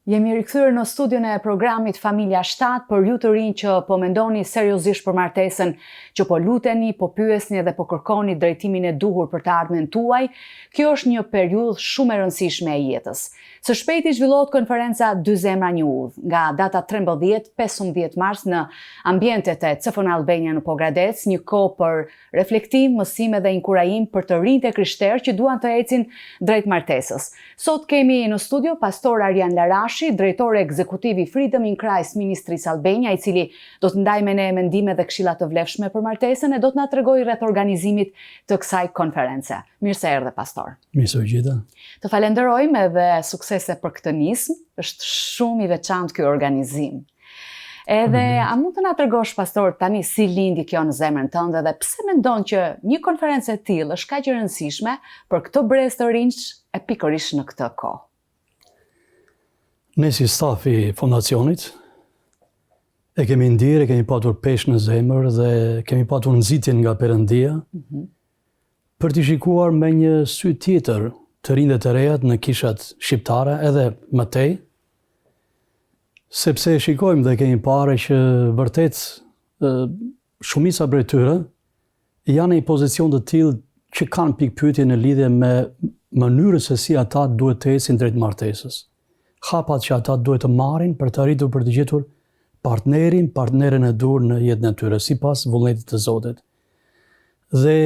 Jemi rikthyer në studion e programit Familja 7 për ju të rinj që po mendoni seriozisht për martesën, që po luteni, po pyesni dhe po kërkoni drejtimin e duhur për të ardhmen tuaj. Kjo është një periudhë shumë e rëndësishme e jetës. Së shpejti zhvillohet konferenca Dy zemra një udhë, nga data 13, 15 mars në ambientet e CFN Albania në Pogradec, një kohë për reflektim, mësime dhe inkurajim për të rinjtë e krishterë që duan të ecin drejt martesës. Sot kemi në studio pastor Arjan Larashi, drejtor ekzekutiv i Freedom in Christ Ministries Albania, i cili do të ndajë me ne mendime dhe këshilla të vlefshme për martesën e do të na tregojë rreth organizimit të kësaj konference. Mirë se erdhe pastor. Mirë se u gjeta. Të falenderojmë edhe suksese për këtë nismë. Është shumë i veçantë ky organizim. Edhe a mund të na tregosh pastor tani si lindi kjo në zemrën tënde dhe pse mendon që një konferencë e tillë është kaq e rëndësishme për këtë brez të rinjsh e pikërisht në këtë kohë? Ne si staf i fondacionit e kemi ndjerë, e kemi patur peshë në zemër dhe kemi patur nxitjen nga Perëndia mm -hmm. për t'i shikuar me një sy tjetër të rinjtë dhe të rejat në kishat shqiptare edhe më tej, Sepse e shikojmë dhe kemi parë që vërtet shumica prej tyre janë në një pozicion të tillë që kanë pikëpyetje në lidhje me mënyrën se si ata duhet të ecin drejt martesës. Hapat që ata duhet të marrin për të arritur për të gjetur partnerin, partneren e duhur në jetën e tyre, sipas vullnetit të Zotit. Dhe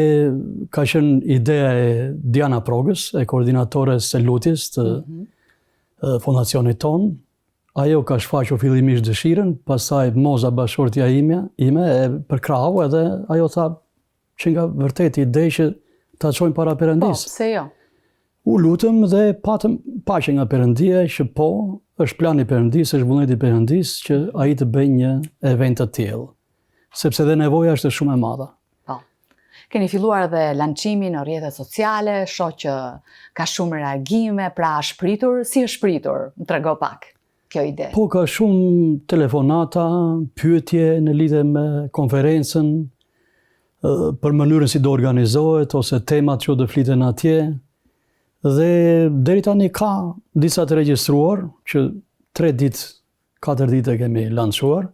ka qenë ideja e Diana Progës, e koordinatores së lutjes të mm -hmm. fondacionit tonë. Ajo ka shfaqur fillimisht dëshirën, pastaj Moza bashkëshortja ime, ime e përkrahu edhe ajo tha që nga vërtet ide që ta çojmë para Perëndisë. Po, pse jo? U lutëm dhe patëm paqe nga Perëndia që po, është plani i Perëndisë, është vullneti i Perëndisë që ai të bëjë një event të tillë. Sepse dhe nevoja është shumë e madhe. Po. Keni filluar edhe lançimin në rrjetet sociale, shoh që ka shumë reagime, pra është pritur, si është pritur? Më trego pak kjo ide. Po ka shumë telefonata, pyetje në lidhje me konferencën, për mënyrën si do organizohet ose temat që do fliten atje. Dhe deri tani ka disa të regjistruar që 3 ditë 4 ditë e kemi lançuar.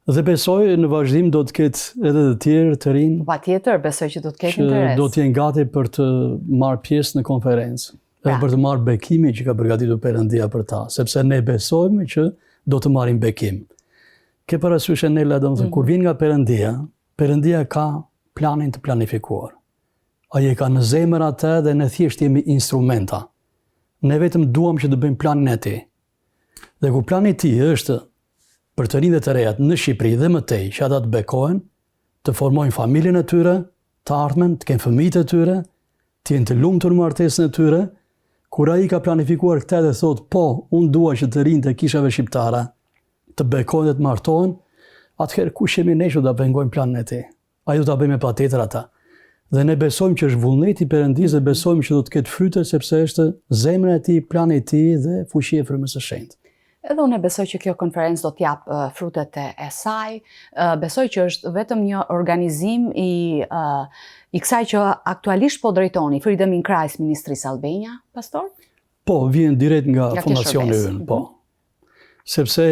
Dhe besoj në vazhdim do të ketë edhe të tjerë të rinj. Po patjetër, besoj që do të ketë interes. Që do të jenë gati për të marrë pjesë në konferencë. Dhe pra. për të marrë bekimin që ka përgatitur Perëndia për ta, sepse ne besojmë që do të marrin bekim. Ke parasysh Nela, domethënë, mm -hmm. kur vjen nga Perëndia, Perëndia ka planin të planifikuar. Ai e ka në zemër atë dhe ne thjesht jemi instrumenta. Ne vetëm duam që të bëjmë planin e tij. Dhe kur plani i tij është për të rinjtë dhe të rejat në Shqipëri dhe më tej, që ata të bekohen, të formojnë familjen e tyre, të ardhmen, të kenë fëmijët e tyre, të jenë të lumtur në martesën e tyre, kur ai ka planifikuar këtë dhe thotë, po, unë dua që të rinjtë e kishave shqiptare të bekohen dhe të martohen, atëherë kush jemi ne që do ta pengojmë planin e tij? Ai do ta bëjë me patjetër atë. Dhe ne besojmë që është vullneti i Perëndisë dhe besojmë që do të ketë fryte sepse është zemra e tij, plani i tij dhe fuqia e Frymës së Shenjtë. Edhe unë besoj që kjo konferencë do të japë uh, frutet e, e saj. Uh, besoj që është vetëm një organizim i uh, i kësaj që aktualisht po drejtoni Freedom in Christ Ministries Albania, pastor? Po, vjen direkt nga, nga fondacioni ynë, po. Mm -hmm. Sepse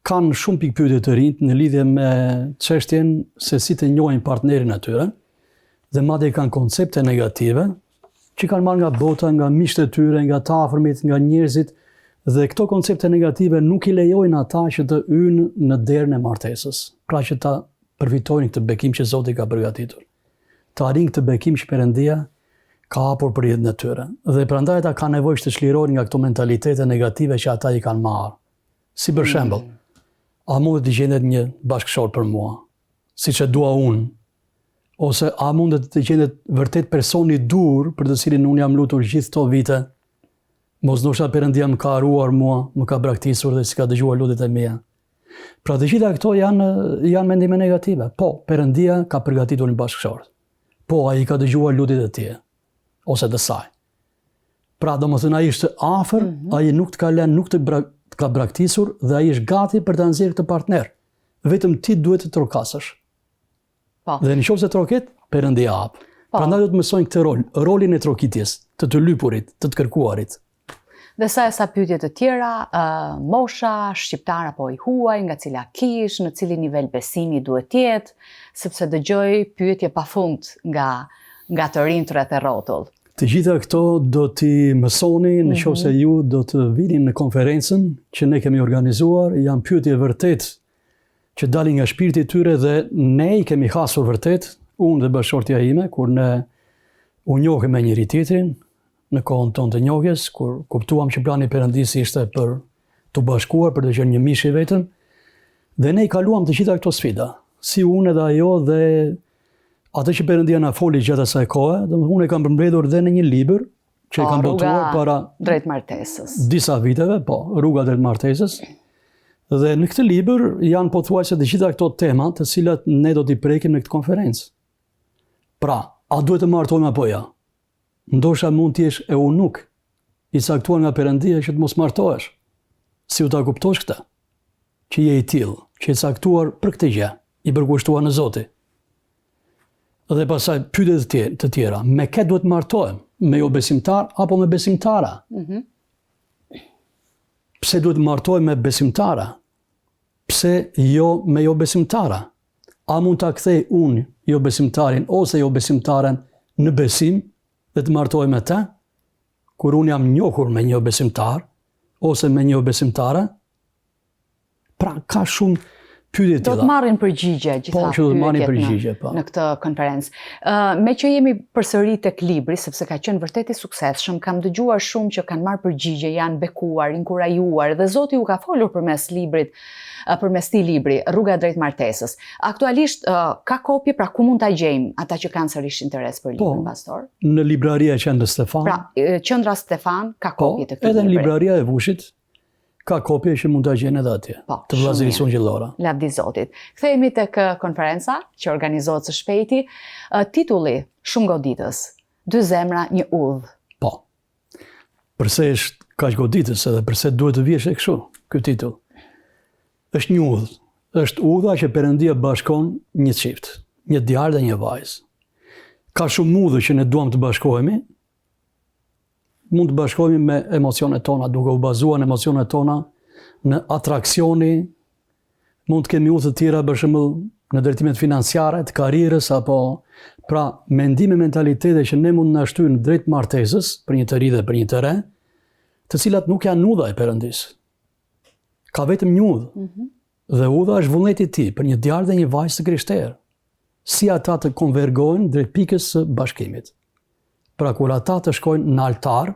kanë shumë pikëpyetje të rinjtë në lidhje me çështjen se si të njohin partnerin e tyre dhe madje kanë koncepte negative që kanë marrë nga bota, nga miqtë e tyre, nga të afërmit, nga njerëzit dhe këto koncepte negative nuk i lejojnë ata që të hyjnë në derën e martesës, pra që ta përfitojnë këtë bekim që Zoti ka përgatitur. Të arrijnë këtë bekim që Perëndia ka hapur për jetën e tyre. Dhe prandaj ata kanë nevojë që të çlirohen nga këto mentalitete negative që ata i kanë marrë. Si për shembull, mm. a mundet të gjendet një bashkëshort për mua, siç e dua unë, ose a mundet të gjendet vërtet personi i duhur për të cilin unë jam lutur gjithë këto vite, mos ndoshta Perëndia më ka harruar mua, më ka braktisur dhe s'i ka dëgjuar lutjet e mia. Pra të gjitha këto janë janë mendime negative. Po, Perëndia ka përgatitur një bashkëshort. Po, ai ka dëgjuar lutjet e tij ose të saj. Pra, domethënë ai është afër, mm -hmm. ai nuk të ka lënë, nuk të, bra, të ka braktisur dhe ai është gati për ta nxjerrë këtë partner. Vetëm ti duhet të trokasësh. Po. Dhe në qoftë se troket, Perëndia hap. Po. Prandaj do të mësojnë këtë rol, rolin e trokitjes, të të lypurit, të të kërkuarit. Dhe sa e sa pyetje të tjera, uh, mosha, shqiptar apo i huaj, nga cila kishë, në cilin nivel besimi duhet të jetë, sepse dëgjoj pyetje pafund nga nga të rinjtë rreth e rrotull. Të gjitha këto do t'i mësoni në qoftë se mhm. ju do të vini në konferencën që ne kemi organizuar, janë pyetje vërtet që dalin nga shpirti i tyre dhe ne i kemi hasur vërtet, unë dhe bashkëshortja ime, kur ne u njohëm me njëri-tjetrin, në kohën tonë të njohjes, kur kuptuam që plani i Perëndisë ishte për t'u bashkuar, për të qenë një mish i vetëm, dhe ne i kaluam të gjitha këto sfida, si unë edhe ajo dhe atë që Perëndia na foli gjatë asaj kohe, domethënë unë e kam përmbledhur dhe në një libër që e po, kam botuar para drejt martesës. Disa viteve, po, rruga drejt martesës. Dhe në këtë libër janë pothuajse të gjitha këto tema, të cilat ne do t'i prekim në këtë konferencë. Pra, a duhet të martohem apo jo? Ndoshta mund të jesh eunuk, i caktuar nga Perëndia që të mos martohesh. Si do ta kuptosh këtë? Që je i tillë, që je caktuar për këtë gjë, i përkushtuar në Zotin. Dhe pastaj pyetje të tjera, të tjera, me kë duhet të martohem? Me jobesimtar apo me besimtara? Mm -hmm. Pse duhet të martohem me besimtara? Pse jo me jobesimtara? A mund ta kthej unë jobesimtarin ose jobesimtaren në besim dhe të martohem me të? Kur unë jam njohur me një jobesimtar ose me një jobesimtare? Pra, ka shumë pyetje të tilla. Do të marrin përgjigje gjitha po, që do të marrin përgjigje, po. Në këtë konferencë. Ë, uh, meqë jemi përsëri tek libri, sepse ka qenë vërtet i suksesshëm, kam dëgjuar shumë që kanë marrë përgjigje, janë bekuar, inkurajuar dhe Zoti u ka folur përmes librit, përmes këtij libri, Rruga drejt martesës. Aktualisht uh, ka kopje, pra ku mund ta gjejmë ata që kanë sërish interes për librin, po, pastor? Në libraria e Qendrës Stefan. Pra, Qendra Stefan ka po, kopje të këtij libri. Edhe në libraria e Vushit ka kopje që mund ta gjejnë edhe atje. Po, të Vëllazërisë Ungjillore. Lavdi Zotit. Kthehemi tek konferenca që organizohet së shpejti. Titulli shumë goditës. Dy zemra, një udhë. Po. Përse është kaq goditës edhe përse duhet të vihesh e kështu ky titull? Është një udhë. Është udha që Perëndia bashkon një çift, një djalë dhe një vajzë. Ka shumë udhë që ne duam të bashkohemi, mund të bashkohemi me emocionet tona, duke u bazuar në emocionet tona, në atraksioni, mund të kemi udhë të tjera, për shembull, në drejtimet financiare, të karrierës apo pra mendime mentalitete që ne mund të na shtyjnë drejt martesës për një të ri dhe për një të re, të cilat nuk janë udha e Perëndisë. Ka vetëm një udhë. Mm -hmm. Dhe udha është vullneti i tij për një djalë dhe një vajzë të krishterë. Si ata të konvergojnë drejt pikës së bashkimit. Pra kur ata të shkojnë në altar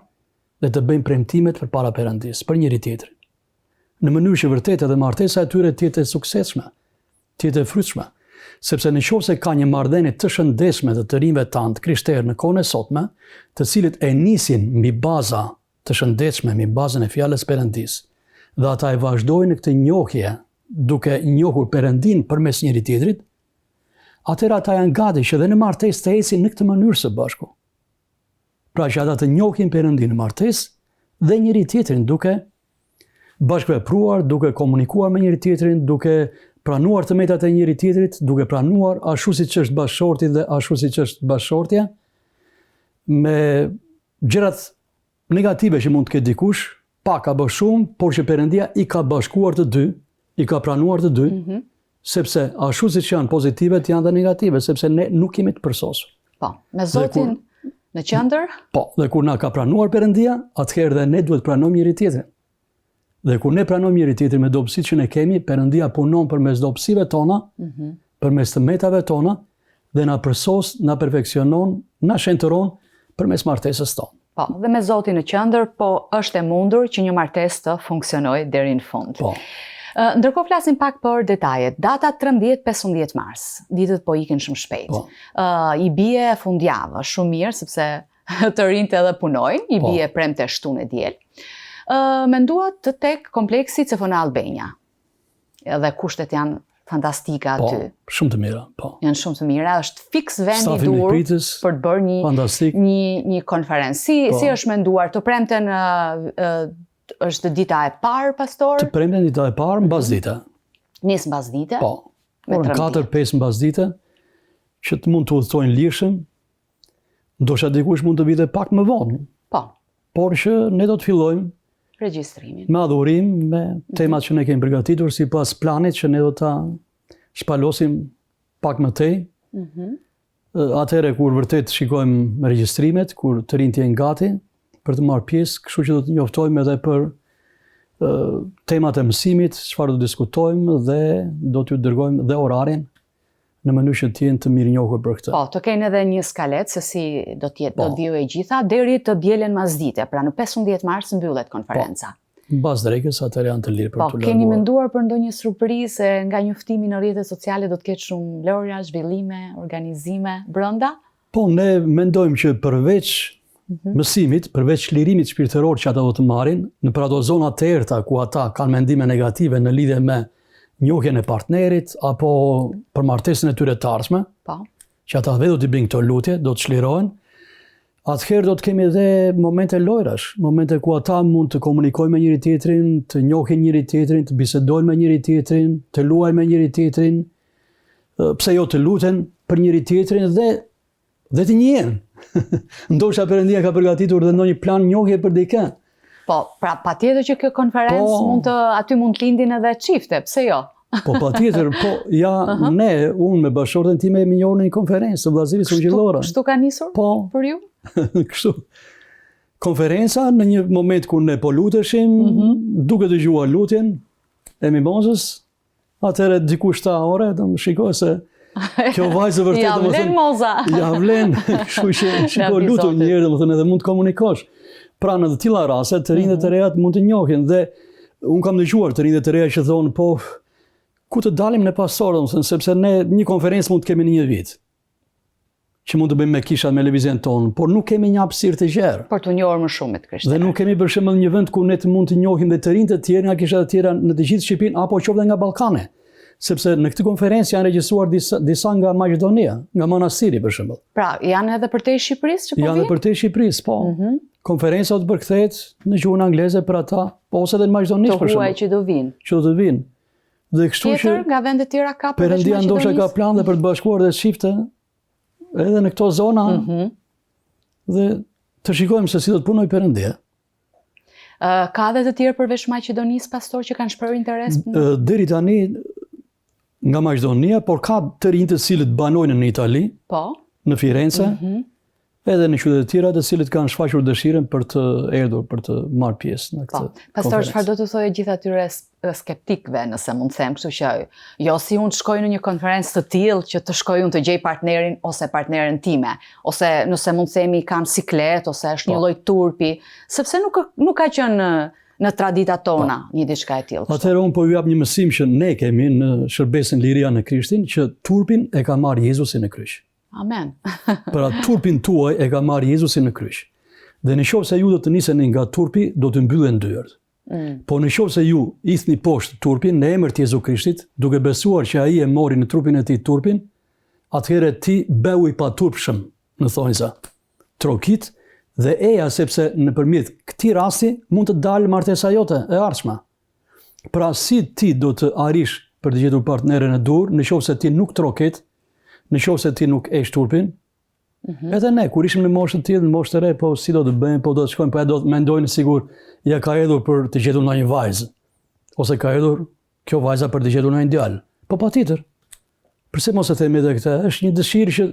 dhe të bëjnë premtimet përpara Perëndisë për njëri-tjetrin. Në mënyrë që vërtet edhe martesa e tyre të jetë e suksesshme, të jetë e frytshme, sepse në qoftë se ka një marrëdhënie të shëndetshme të të rinjve tanë të krishterë në kohën e sotme, të cilët e nisin mbi baza të shëndetshme, mbi bazën e fjalës Perëndisë, dhe ata e vazhdojnë në këtë njohje, duke njohur Perëndinë përmes njëri-tjetrit, atëherë ata janë gati që dhe në martesë të ecin në këtë mënyrë së bashku. Pra që ata të njohin Perëndinë në martesë dhe njëri-tjetrin duke bashkëvepruar, duke komunikuar me njëri-tjetrin, duke pranuar të metat e njëri-tjetrit, duke pranuar ashtu siç është bashkëshorti dhe ashtu siç është bashkëshortja, me gjërat negative që mund të ketë dikush, pak apo shumë, por që Perëndia i ka bashkuar të dy, i ka pranuar të dy, mm -hmm. sepse ashtu siç janë pozitivet, janë dhe negative, sepse ne nuk jemi të përsosur. Po, me Zotin kur, në qendër? Po, dhe kur na ka pranuar Perëndia, atëherë dhe ne duhet pranojmë njëri-tjetrin. Dhe kur ne pranojmë njëri-tjetrin me dobësitë që ne kemi, Perëndia punon përmes dobësive tona, mm -hmm. përmes të metave tona dhe na përsos, na perfeksionon, na shenjtëron përmes martesës tonë. Po, dhe me Zotin në qendër, po është e mundur që një martesë të funksionojë deri në fund. Po. Ndërkohë flasim pak për detajet. Data 13-15 mars, ditët po ikin shumë shpejt. Po. I bie fundjavë, shumë mirë sepse të rinjtë edhe punojnë, i po. bie premte shtunë e diel. Menduat tek kompleksi CFN Albania. Edhe kushtet janë fantastike po, aty. Po, shumë të mira, po. Janë shumë të mira, është fiks vendi i duhur për të bërë një fantastik. një një konferencë. Si po. si është menduar të premten është dita e parë pastor? Të premten dita e parë mbasdite. Nis mbasdite? Po. Orën 4-5 mbasdite që të mund të udhëtojnë lirshëm, Ndoshta dikush mund të vijë dhe pak më vonë. Po. Por që ne do të fillojmë. Regjistrimin. Me adhurim, me temat që ne kemi përgatitur sipas planit që ne do ta shpalosim pak më tej. Mm -hmm. Atëherë kur vërtet shikojmë regjistrimet, kur të rinjtë jenë gati për të marrë pjesë, kështu që do të njoftojmë edhe për temat e mësimit, çfarë do të diskutojmë dhe do t'ju dërgojmë dhe orarin në mënyrë që të jenë të mirënjohur për këtë. Po, të kenë edhe një skaletë se si do të jetë, po. do të vijojë e gjitha deri të dielën masdite, pra në 15 mars mbyllet konferenca. Po. Mbas drekës atëherë janë të lirë për po, t'u larguar. Keni menduar për ndonjë surprizë nga njoftimi në rrjetet sociale do të ketë shumë lojra, zhvillime, organizime brenda? Po, ne mendojmë që përveç mm -hmm. mësimit, përveç çlirimit shpirtëror që ata do të marrin, nëpër ato zona të errëta ku ata kanë mendime negative në lidhje me njohjen e partnerit apo për martesën e tyre të ardhshme, po. që ata vetë do t'i bëjnë këto lutje, do të çlirohen, atëherë do të kemi edhe momente lojrash, momente ku ata mund të komunikojnë me njëri tjetrin, të njohin njëri tjetrin, të bisedojnë me njëri tjetrin, të luajnë me njëri tjetrin, pse jo të luten për njëri tjetrin dhe dhe të njihen. Ndoshta Perëndia ka përgatitur dhe ndonjë plan njohje për dikë. Po, pra patjetër që kjo konferencë po, mund të aty mund të lindin edhe çifte, pse jo? Po patjetër, po ja uh -huh. ne, unë me bashkëshorten time jemi njohur në një konferencë të Vëllazërisë Ungjillore. Kështu ka nisur? Po. Për ju? Kështu. Konferenca në një moment kur ne po luteshim, mm -hmm. duke dëgjuar lutjen e Mimozës, Atëherë dikush tha, ore, do më shiko se kjo vajzë vërtet ia vlen Moza. Ia vlen, kështu që shiko lutu një herë, domethënë edhe mund të komunikosh. Pra në të tilla raste të rinjtë dhe të mhm. rejat mund të njohin dhe unë kam dëgjuar të rinj dhe të reja që thonë, po ku të dalim ne pastor, domethënë sepse ne një konferencë mund të kemi në një vit. që mund të bëjmë me kishat me lëvizjen tonë, por nuk kemi një hapësirë të gjerë. Për t'u njohur më shumë me të krishterë. Dhe nuk kemi për shembull një vend ku ne të mund të njohim dhe të rinj të tjerë nga kishat e tjera në të gjithë Shqipërinë apo qoftë nga Ballkani. Sepse në këtë konferencë janë regjistruar disa, disa nga Maqedonia, nga Manastiri për shembull. Pra, janë edhe përtej Shqipërisë që po vijnë? Janë edhe përtej Shqipërisë, po. Mm -hmm. Konferenca do të përkthehet në gjuhën angleze për ata, po ose edhe në maqedonisht për shembull. Të huaj që do vijnë. Që do të vijnë. Dhe kështu që Tjetër nga vendet tjera ka përveç Perëndia ndoshta ka plan dhe për të bashkuar dhe çifte edhe në këto zona. Mm -hmm. Dhe të shikojmë se si do të punojë Perëndia. Uh, ka edhe të tjerë përveç Maqedonisë pastor që kanë shprehur interes? Uh, deri tani nga Maqedonia, por ka të rinj të cilët banojnë në Itali. Po. Në Firenze. Mm -hmm. Edhe në qytete të tjera të cilët kanë shfaqur dëshirën për të erdhur, për të marrë pjesë në këtë. Po. Pastor, çfarë do t'u thoje gjithë atyre skeptikëve, nëse mund të them, kështu që jo si unë të shkoj në një konferencë të tillë që të shkoj unë të gjej partnerin ose partneren time, ose nëse mund të themi kanë siklet ose është një po. lloj turpi, sepse nuk nuk ka qenë në në traditat tona po. një diçka e tillë. Atëherë unë po ju jap një mësim që ne kemi në shërbesën Liria në Krishtin, që turpin e ka marrë Jezusi në kryq. Amen. Pra turpin tuaj e ka marrë Jezusi në kryq. Dhe në qoftë se ju do të niseni nga turpi, do të mbyllen dyert. Mm. Po në qoftë se ju hidhni poshtë turpin në emër të Jezu Krishtit, duke besuar që ai e mori në trupin e tij turpin, atëherë ti bëhu i paturpshëm, në thonjza. Trokit dhe eja sepse nëpërmjet këtij rasti mund të dalë martesa jote e ardhshme. Pra si ti do të arrish për të gjetur partneren e duhur, në qoftë se ti nuk troket, në qoftë se ti nuk heq turpin, mm -hmm. edhe ne, kur ishim në moshë të tillë, në moshë të re, po si do të bëjmë, po do të shkojmë, po ja do të mendojnë sikur ja ka erdhur për të gjetur ndonjë vajzë, ose ka erdhur kjo vajza për të gjetur ndonjë djalë. Po patjetër. Përse mos e themi edhe këtë? Është një dëshirë që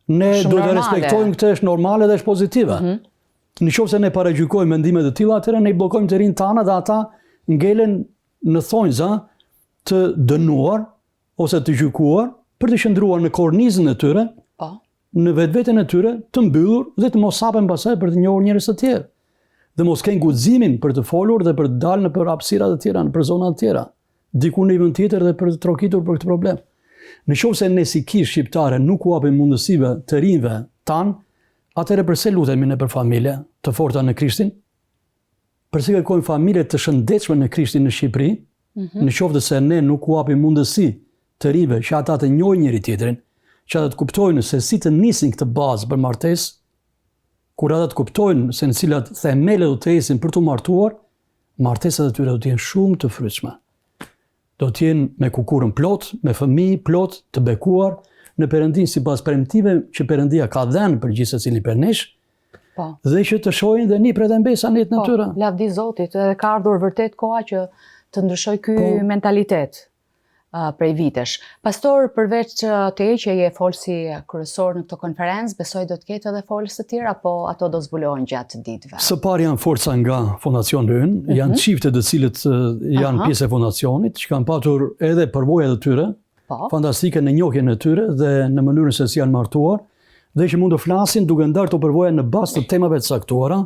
ne duhet ta respektojmë këtë, është normale dhe është pozitive. Mm -hmm. Në qoftë se ne paragjykojmë mendime të tilla, atëherë ne i bllokojmë të rinjtë tanë dhe ata ngelen në thonjza të dënuar ose të gjykuar për të qëndruar në kornizën e tyre, po. në vetveten e tyre, të mbyllur dhe të mos hapen pastaj për të njohur njerëz të tjerë. Dhe mos kenë guximin për të folur dhe për të dalë nëpër hapësira të tjera, nëpër zona të tjera. Diku në një vend tjetër dhe për të trokitur për këtë problem. Në qoftë se ne si kishë shqiptare nuk u japim mundësive të rinjve tanë, atëherë përse lutemi ne për familje të forta në Krishtin? Përse kërkojmë familje të shëndetshme në Krishtin në Shqipëri? Mm -hmm. Në qoftë se ne nuk u japim mundësi të rinjve që ata të njohin njëri tjetrin, që ata të kuptojnë se si të nisin këtë bazë për martesë, kur ata të kuptojnë se në cilat themele do të ecin për t'u martuar, martesat e tyre do të jenë shumë të frytshme. Do të jenë me kukurën plot, me fëmijë plot, të bekuar në Perëndinë sipas premtimeve që Perëndia ka dhënë për gjithsecilin prej nesh. Po. Dhe që të shohin dhe nipër dhe mbesa në jetën e po, tyre. Lavdi Zotit, edhe ka ardhur vërtet koha që të ndryshojë ky po. mentalitet prej vitesh. Pastor, përveç teje që je folësi kryesor në këtë konferencë, besoj do të ketë edhe folës të tjerë, apo ato do zbulohen gjatë ditëve? Së pari janë folësa nga fondacioni ynë, mm -hmm. janë çifte të cilët janë Aha. pjesë e fondacionit, që kanë patur edhe përvojat e tyre, po. fantastike në njohjen e tyre dhe në mënyrën se si janë martuar, dhe që mund të flasin duke ndarë këto përvoja në bazë të temave të caktuara,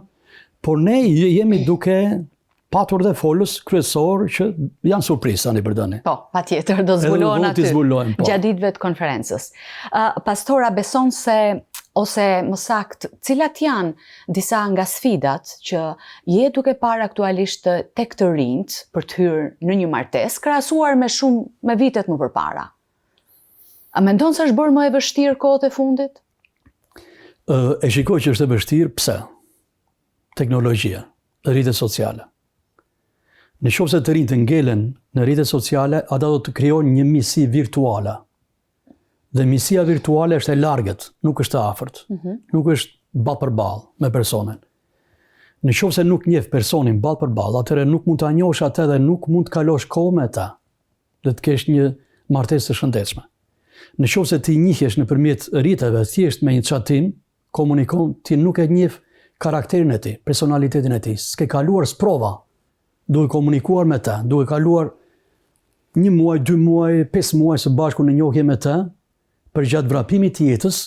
por ne jemi duke patur dhe folës kryesorë që janë surprizë tani për tani. Po, patjetër, do zbulohen aty. Zbulohen, po. Gjatë ditëve të konferencës. Uh, pastor, a beson se, ose më saktë, cilat janë disa nga sfidat që je duke parë aktualisht tek të rinjtë për të hyrë në një martesë, krahasuar me shumë me vitet më përpara? A mendon se është bërë më e vështirë kohët e fundit? Uh, e shikoj që është e vështirë, pse? Teknologjia, rrjetet sociale. Në qoftë se të rinjtë ngelen në rrjetet sociale, ata do të krijojnë një miqësi virtuale. Dhe miqësia virtuale është e largët, nuk është e afërt. Mm -hmm. Nuk është ballë për ballë me personin. Në qoftë se nuk njeh personin ballë për ballë, atëherë nuk mund ta njohësh atë dhe nuk mund të kalosh kohë me të. Dhe të kesh një martesë të shëndetshme. Në qoftë se ti njihesh nëpërmjet rrjeteve thjesht me një chatim, komunikon, ti nuk e njeh karakterin e tij, personalitetin e tij, s'ke kaluar sprova duke komunikuar me të, duke kaluar një muaj, dy muaj, pesë muaj së bashku në njohje me të, përgjatë vrapimit të jetës,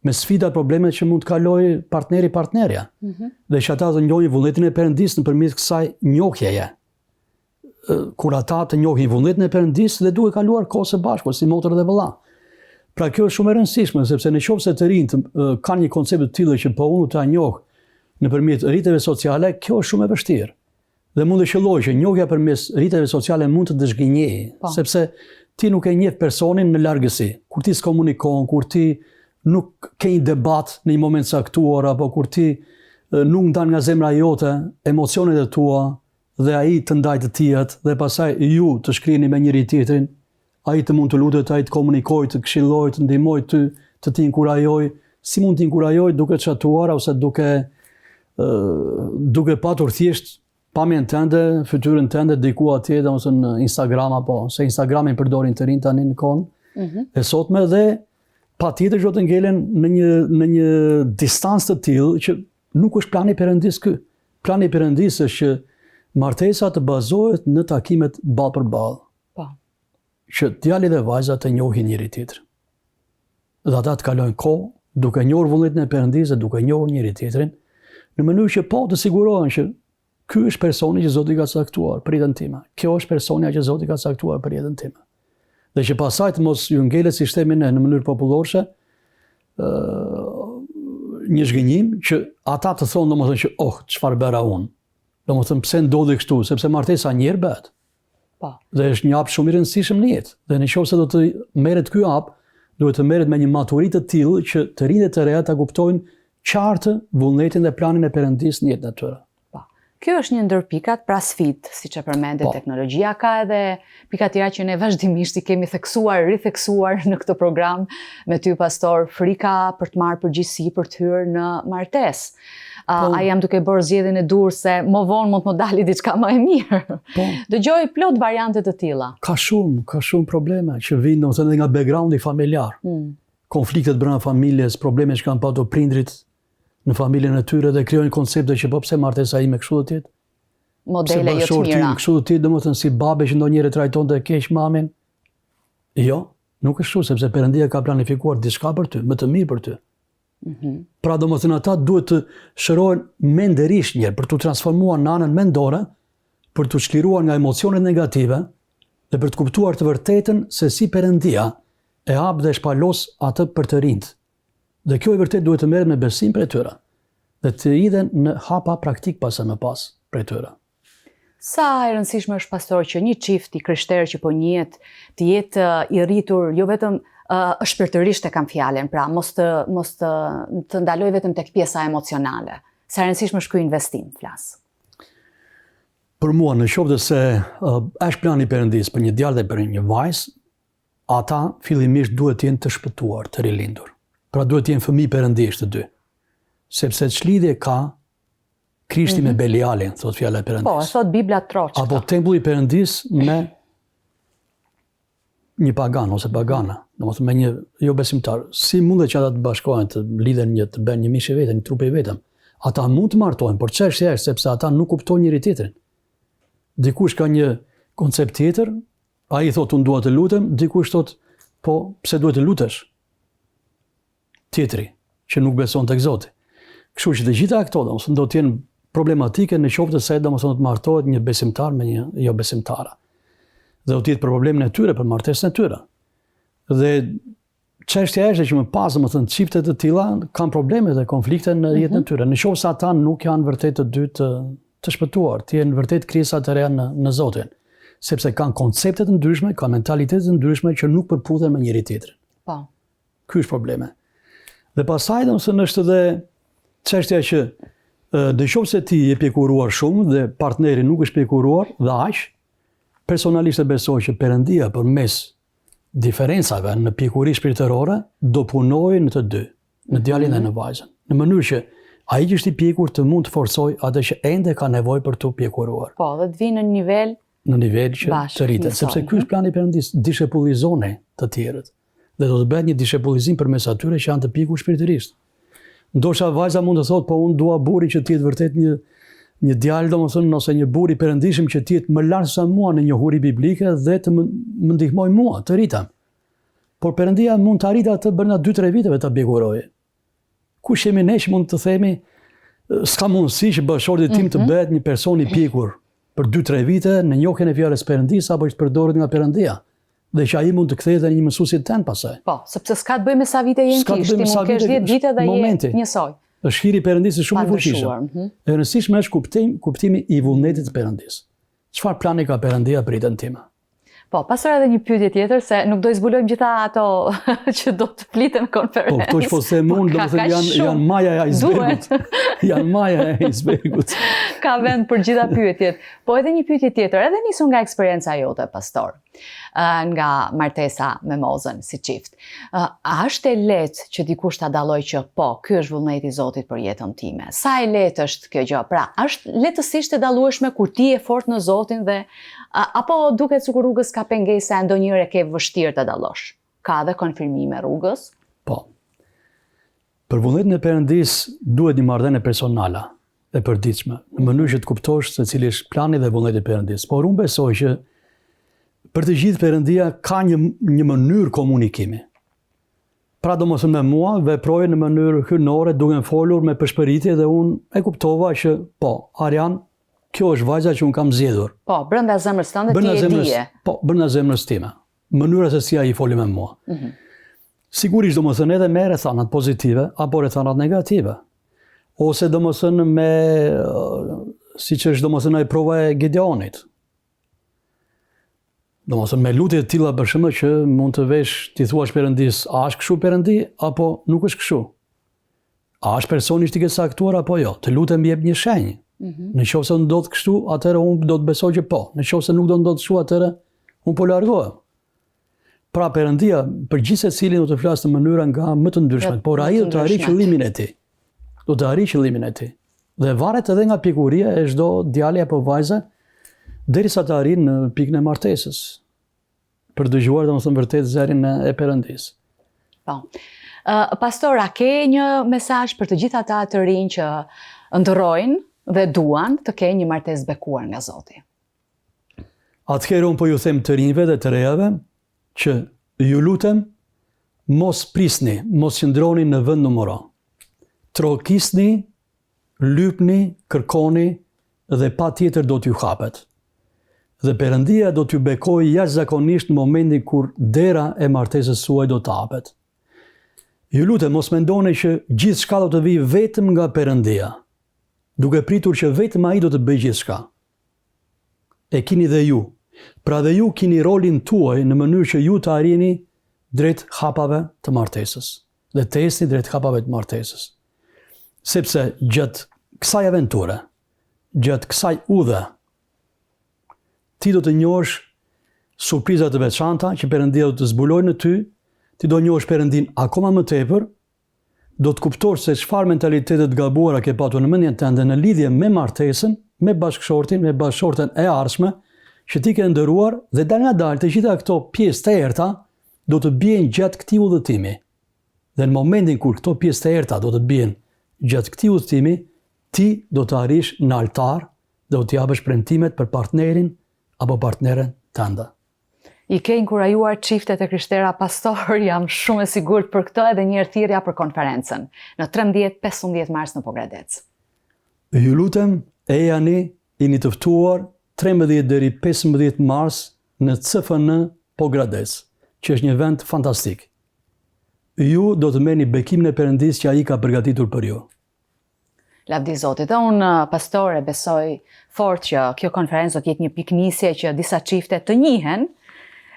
me sfidat, problemet që mund të kalojë partneri partnerja. Mm -hmm. Dhe që ata të njohin vullnetin e Perëndisë nëpërmjet kësaj njohjeje. kur ata të njohin vullnetin e Perëndisë dhe duke kaluar kohë së bashku si motër dhe vëlla. Pra kjo është shumë e rëndësishme sepse në qoftë se të rinjtë kanë një koncept të tillë që po unë ta njoh nëpërmjet rrjeteve sociale, kjo është shumë e vështirë. Dhe mund të qëllojë që njohja përmes rrjeteve sociale mund të të zhgënjejë, po. sepse ti nuk e njeh personin në largësi. Kur ti s'komunikon, kur ti nuk ke një debat në një moment caktuar apo kur ti nuk ndan nga zemra jote emocionet e tua, dhe ai të ndajë të tijat dhe pastaj ju të shkrini me njëri-tjetrin, ai të mund të lutet, ai të komunikojë, të këshillojë, të ndihmojë ty, të të inkurajojë, si mund të inkurajojë duke çatuar ose duke duke patur thjesht pamjen tënde, fytyrën tënde diku atje, domethënë në Instagram apo se Instagramin përdorin të rinjtë tani në kohën mm -hmm. e sotme dhe patjetër që do të ngelen në një në një distancë të tillë që nuk është plani i Perëndisë ky. Plani i Perëndisë është që martesa të bazohet në takimet ballë për ballë. Po. Që djali dhe vajza të njohin njëri tjetrin. Dhe ata të kalojnë kohë duke njohur vullnetin e Perëndisë dhe duke njohur njëri tjetrin, në mënyrë që po të sigurohen që ky është personi që Zoti ka caktuar për jetën time. Kjo është personja që Zoti ka caktuar për jetën time. Dhe që pastaj të mos ju ngelet siç themi ne në mënyrë popullore, ë një zhgënjim që ata të thonë domethënë që oh, çfarë bëra unë. Domethënë pse ndodhi kështu, sepse martesa një herë bëhet. Po. Dhe është një hap shumë i rëndësishëm në jetë. Dhe në qoftë se do të merret ky hap, duhet të merret me një maturi të tillë që të rinjtë dhe të rejat ta kuptojnë qartë vullnetin dhe planin e Perëndisë në jetën e tyre. Po. Kjo është një ndër pikat, pra sfidë, siç e përmende po. teknologjia, ka edhe pika tjera që ne vazhdimisht i kemi theksuar, ritheksuar në këtë program me ty pastor, frika për të marrë përgjegjësi për të hyrë në martesë. Po. A jam duke bërë zgjedhjen e duhur se më vonë mund të më dali diçka më e mirë. Po. Dëgjoj plot variante të tilla. Ka shumë, ka shumë probleme që vijnë domethënë edhe nga backgroundi familjar. Mm. Konfliktet brenda familjes, problemet që kanë patur prindrit në familjen e tyre dhe krijojnë koncepte që po pse martesa ime kështu do të jetë? Modele jo të mira. Kështu do të jetë, domethënë si babe që ndonjëherë trajtonte keq mamin. Jo, nuk është kështu sepse Perëndia ka planifikuar diçka për ty, më të mirë për ty. Mm -hmm. Pra domethënë ata duhet të shërohen mendërisht njëherë për t'u transformuar në anën mendore, për t'u çliruar nga emocionet negative dhe për të kuptuar të vërtetën se si Perëndia e hap dhe shpalos atë për të rinjtë. Dhe kjo e vërtetë duhet të merret me besim prej tyre dhe të hidhen në hapa praktikë pastaj më pas prej tyre. Sa e rëndësishme është pastor që një çift i krishterë që po njihet të jetë i rritur jo vetëm uh, shpirtërisht e kam fjalën, pra mos të mos të të ndalojë vetëm tek pjesa emocionale. Sa e rëndësishme është ky investim, flas. Për mua, në qoftë se uh, është plani i Perëndisë për një djalë dhe për një vajzë, Ata fillimisht duhet të jenë të shpëtuar, të rilindur. Pra duhet të jenë fëmijë Perëndie të dy. Sepse ç'lidhje ka Krishti mm -hmm. me mhm. Belialin, thotë fjala e Perëndisë. Po, e thotë Bibla troç. Apo tempulli i Perëndisë me një pagan ose pagana, domethënë me një jo besimtar. Si mundet që ata të bashkohen, të lidhen një, të bëhen një mish i vetëm, një trup i vetëm? Ata mund të martohen, por çështja është sepse ata nuk kuptojnë njëri tjetrin. Dikush ka një koncept tjetër, ai thotë unë dua të lutem, dikush thotë po pse duhet të lutesh? Tjetri që nuk beson tek Zoti. Kështu që të gjitha këto domethënë do të jenë problematike në qoftë se domethënë do të martohet një besimtar me një jo besimtare. Dhe do të jetë për problemin e tyre, për martesën e tyre. Dhe çështja është që më pas domethënë çifte të tilla kanë probleme dhe konflikte në jetën e mhm. tyre. Në qoftë se ata nuk janë vërtet të dy të të shpëtuar, të jenë vërtet krijesa të reja në në Zotin, sepse kanë koncepte të ndryshme, kanë mentalitete të ndryshme që nuk përputhen me njëri tjetrin. Po. Ky është problemi. Dhe pastaj domethënë është edhe çështja që në qoftë se ti je pjekuruar shumë dhe partneri nuk është pjekuruar dhe aq, personalisht e besoj që Perëndia përmes diferencave në pjekuri shpirtërore do punojë në të dy, në djalin dhe në vajzën, në mënyrë që ai që është i pjekur të mund të forcojë atë që ende ka nevojë për t'u pjekuruar. Po, dhe të vijnë në nivel në nivel që të rriten, sepse ky është plani i Perëndisë, dishepullizoni të tjerët. Dhe do të bëhet një dishepullizim përmes atyre që janë të pjekur shpirtërisht. Ndoshta vajza mund të thotë, po unë dua burrin që të jetë vërtet një një djalë, domethënë, ose një burrë i perëndishëm që të jetë më lart se mua në njohuri biblike dhe të më, më ndihmojë mua të rritem. Por Perëndia mund ta rritë atë brenda 2-3 viteve ta pjekurojë. Kush jemi ne që mund të themi s'ka mundësi që bashkëshorti tim të mhm. bëhet një person i pjekur për 2-3 vite në njohjen e fjalës Perëndisë apo që të përdoret nga Perëndia dhe që ai mund të kthehet në një mësues i tënd pastaj. Po, sepse s'ka të bëjë me sa vite je në kishë, ti mund të kesh 10 vite dhe je njësoj. Është hiri i Perëndisë shumë i fuqishëm. Mhm. E rëndësishme është kuptim, kuptimi i vullnetit të Perëndisë. Çfarë plani ka Perëndia për jetën time? Po, pastor edhe një pyetje tjetër se nuk do i zbulojmë gjitha ato që do të fliten në konferencë. Po, këto që po them unë, po, domethënë janë janë maja e icebergut. janë maja e icebergut. ka vend për gjitha pyetjet. Po edhe një pyetje tjetër, edhe nisur nga eksperienca jote, pastor, nga martesa me Mozën si çift. A është e lehtë që dikush ta dallojë që po, ky është vullneti i Zotit për jetën time? Sa e lehtë është kjo gjë? Pra, është lehtësisht e dallueshme kur ti je fort në Zotin dhe apo duket sikur rrugës ka pengesa e ndonjëherë e ke vështirë ta dallosh? Ka edhe konfirmime rrugës? Po. Për vullnetin e Perëndisë duhet një marrëdhënie personale e përditshme, në mënyrë që të kuptosh se cili është plani dhe vullneti i Perëndisë. Por unë besoj që për të gjithë Perëndia ka një një mënyrë komunikimi. Pra domethënë me mua veproi në mënyrë hyjnore duke më folur me pëshpëritje dhe unë e kuptova që po, Arjan, kjo është vajza që unë kam zgjedhur. Po, brenda zemrës tënde ti e dije. Po, brenda zemrës time. Mënyra se si ai foli me mua. Mm -hmm. Sigurisht domethënë edhe me rrethanat pozitive apo rrethanat negative. Ose domethënë me siç është domethënë ai prova e Gideonit. Domethënë me lutje të tilla për shembull që mund të vesh t'i thuash Perëndisë, a është kështu Perëndi apo nuk është kështu? A është personi që ti ke caktuar apo jo? Të lutem jep një shenjë. Mm -hmm. Në qoftë se ndodh kështu, atëherë unë do të besoj që po. Në qoftë se nuk do ndodh kështu, atëherë unë po largohem. Pra Perëndia për gjithsecilin do të flasë në mënyra nga më të ndryshmet, por ai do të arrijë qëllimin e tij. Do të arrijë qëllimin e tij. Dhe varet edhe nga pjekuria e çdo djali apo vajze derisa të arrijnë në pikën e martesës. Për të dëgjuar domethënë vërtet zërin e Perëndisë. Po. Uh, pastor, a ke një mesazh për të gjithë ata të rinj që ëndërrojnë dhe duan të kenë një martesë bekuar nga Zoti? Atëherë unë po ju them të rinjve dhe të rejave që ju lutem mos prisni, mos qëndroni në vend numëro. Trokisni, lypni, kërkoni dhe patjetër do t'ju hapet. Dhe Perëndia do t'ju bekojë jashtëzakonisht në momentin kur dera e martesës suaj do të hapet. Ju lutem mos mendoni që gjithçka do të vijë vetëm nga Perëndia, duke pritur që vetëm ai do të bëjë gjithçka. E kini dhe ju. Pra dhe ju kini rolin tuaj në mënyrë që ju të arrini drejt hapave të martesës dhe të ecni drejt hapave të martesës. Sepse gjatë kësaj aventure, gjatë kësaj udhe, ti do të njohësh surpriza të veçanta që Perëndia do të zbulojë në ty, ti do njohësh Perëndinë akoma më tepër. Do të kuptosh se çfarë mentalitete të gabuara ke patur në mendjen tënde në lidhje me martesën, me bashkëshortin, me bashkëshorten e ardhshme që ti ke ëndërruar dhe dalngadalë të gjitha këto pjesë të errëta do të bien gjatë këtij udhëtimi. Dhe në momentin kur këto pjesë të errëta do të bien gjatë këtij udhëtimi, ti do të arrish në altar dhe do të japësh premtimet për partnerin apo partneren tënde. I ke inkurajuar çiftet e krishtera pastor, jam shumë e sigurt për këtë edhe një herë thirrja për konferencën në 13-15 mars në Pogradec. Ju lutem, ejani, jeni të ftuar 13 deri 15 mars në CFN Pogradec, që është një vend fantastik. Ju do të merrni bekimin e Perëndisë që Ai ka përgatitur për ju. Lavdi Zotit. Dhe unë, pastor, e besoj fort që kjo konferencë do të jetë një pikënisje që disa çifte të njihen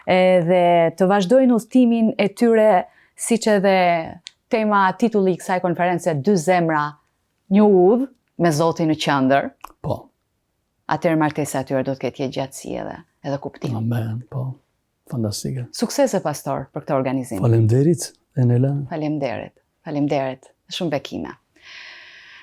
edhe të vazhdojnë udhëtimin e tyre siç edhe tema titulli i kësaj konference dy zemra një udhë me Zotin në qendër. Po. Atëherë martesa e tyre do të ketë jetëgjatësi edhe edhe kuptim. Amen, po. Fantastike. Suksese pastor për këtë organizim. Faleminderit, Enela. Faleminderit. Faleminderit. Shumë bekime.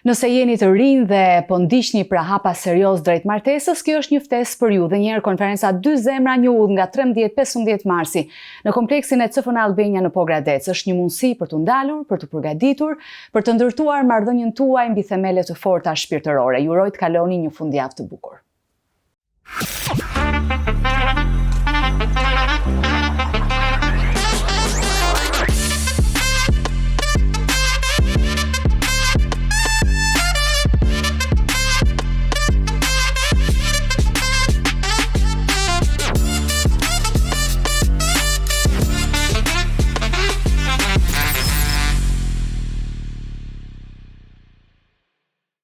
Nëse jeni të rinj dhe po ndiqni pra hapa serioz drejt martesës, kjo është një ftesë për ju dhe një herë konferenca Dy zemra një udhë nga 13-15 marsi në kompleksin e CFN Albania në Pogradec është një mundësi për t'u ndalur, për t'u përgatitur, për të ndërtuar marrëdhënien tuaj mbi themele të forta shpirtërore. Ju uroj të kaloni një fundjavë të bukur.